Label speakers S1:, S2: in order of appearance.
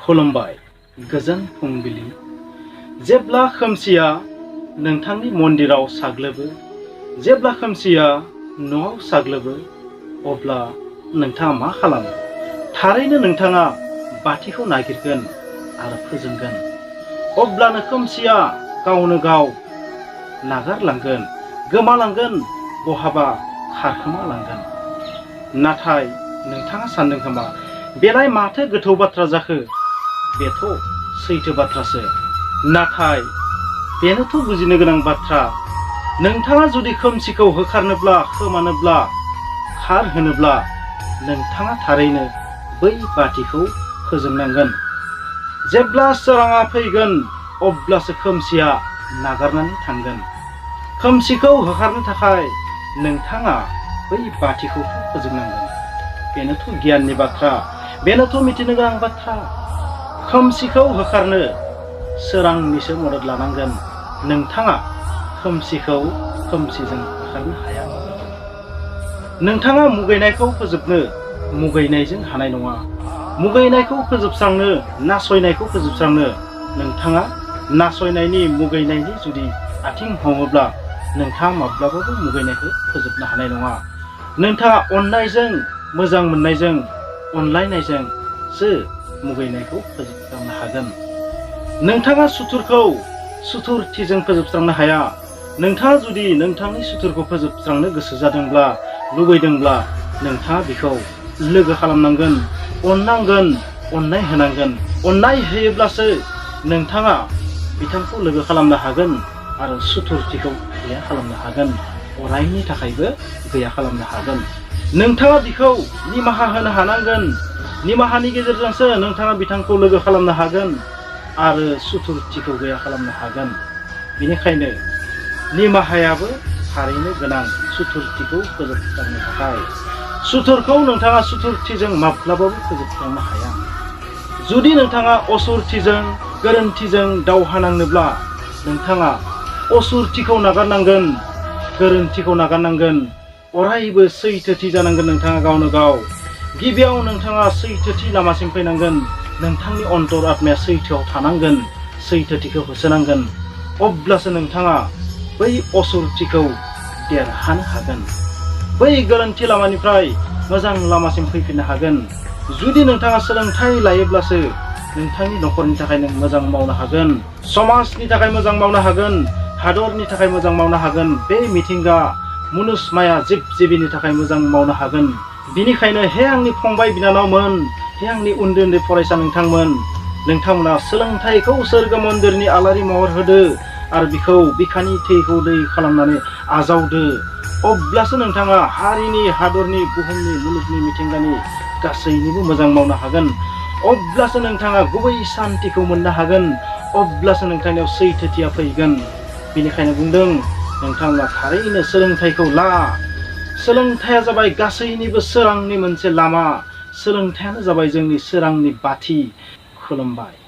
S1: खुलुमबाय गोजोन फुंबिलि। जेब्ला खोमसिया नोंथांनि मन्दिराव साग्लोबो, जेब्ला खोमसिया न'आव साग्लोबो, अब्ला नोंथाङा मा खालामो? थारैनो नोंथाङा बाथिखौ नागिरगोन आरो फोजोंगोन। अब्लानो खोमसिया गावनो गाव नागारलांगोन, गोमालांगोन, बहाबा खारखोमालांगोन। नाथाय नोंथाङा सानदों खोमा, बेलाय माथो गोथौ बाथ्रा जाखो? बेथ' सैथो बाथ्रासो। नाथाय बेनोथ' बुजिनो गोनां बाथ्रा। नोंथाङा जुदि खोमसिखौ होखारनोब्ला, खोमानोब्ला, खारहोनोब्ला, नोंथाङा थारैनो बै बाथिखौ फोजोंनांगोन। जेब्ला सोराङा फैगोन, अब्लासो खोमसिया नागारनानै थांगोन। खोमसिखौ होखारनो थाखाय नोंथाङा बै बाथिखौ फोजोंनांगोन। बेनोथ' गियाननि बाथ्रा, बेनोथ' मिथिनो गोनां बाथ्रा। खोमसिखौ होखारनो सोरांनिसो मदद लानांगोन। नोंथाङा खोमसिखौ खोमसिजों होखारनो हाया। नोंथाङा मुगैनायखौ फोजोबनो मुगैनायजों हानाय नङा। मुगैनायखौ फोजोबस्रांनो, नासयनायखौ फोजोबस्रांनो नोंथाङा नासयनायनि, मुगैनायनि जुदि आथिं हमोब्ला, नोंथाङा माब्लाबाबो मुगैनायखौ फोजोबनो हानाय नङा। नोंथाङा अननायजों, मोजां मोननायजों, अनलायनायजोंसो मुगैनायखौ फोजोबस्रांनो हागोन। नोंथाङा सुथुरखौ सुथुरथिजों फोजोबस्रांनो हाया। नोंथाङा जुदि नोंथांनि सुथुरखौ फोजोबस्रांनो गोसो जादोंब्ला, लुबैदोंब्ला, नोंथाङा बेखौ लोगो खालामनांगोन, अननांगोन, अननाय होनांगोन। अननाय होयोब्लासो नोंथाङा बिथांखौ लोगो खालामनो हागोन आरो सुथुरथिखौ गैया खालामनो हागोन, अरायनि थाखायबो गैया खालामनो हागोन। नोंथाङा बिखौ निमाहा होनो हानांगोन। निमाहानि गेजेरजोंसो नोंथाङा बिथांखौ लोगो खालामनो हागोन आरो सुथुरथिखौ गैया खालामनो हागोन। बेनिखायनो निमाहायाबो थारैनो गोनां सुथुरथिखौ फोजोबस्रांनो थाखाय। सुथुरखौ नोंथाङा सुथुरथिजों माब्लाबाबो फोजोबस्रांनो हाया। जुदि नोंथाङा असुरथिजों, गोरोन्थिजों दावहा नांनोब्ला, नोंथाङा असुरथिखौ नागारनांगोन, गोरोन्थिखौ नागारनांगोन। अरायबो सैथोथि जानांगोन नोंथाङा गावनो गाव। गिबियाव नोंथाङा सैथोथि लामासिम फैनांगोन। नोंथांनि अन्तर आत्माया सैथोआव थानांगोन, सैथोथिखौ होसोनांगोन। अब्लासो नोंथाङा बै असुरथिखौ देरहानो हागोन। बै गोरोन्थि लामानिफ्राय मोजां लामासिम फैफिननो हागोन। जुदि नोंथाङा सोलोंथाइ लायोब्लासो नोंथांनि न'खरनि थाखाय नों मोजां मावनो हागोन, समाजनि थाखाय मोजां मावनो हागोन, हादरनि थाखाय मोजां मावनो हागोन, बे मिथिंगा मुनुसमाया जिब जिबिनि थाखाय मोजां मावनो हागोन। बिनिखायनो हे आंनि फंबाय बिनानावमोन, हे आंनि उन्दै उन्दै फरायसा नोंथांमोना सोलोंथाइखौ सोरगो मन्दिरनि आलारि महर होदो आरो बिखौ बिखानि थैखौ दै खालामनानै आजावदो। अब्लासो नोंथाङा हारिनि, हादरनि, बुहुमनि, मुलुगनि, मिथिंगानि गासैनिबो मोजां मावनो हागोन। अब्लासो नोंथाङा गुबै सान्थिखौ मोननो हागोन। अब्लासो नोंथांनियाव सैथोथिया फैगोन। बेनिखायनो बुंदों, नोंथाङा थारैनो सोलोंथाइखौ ला। सोलोंथाइया जाबाय गासैनिबो सोरांनि मोनसे लामा। सोलोंथाइयानो जाबाय जोंनि सोरांनि बाथि। खुलुमबाय।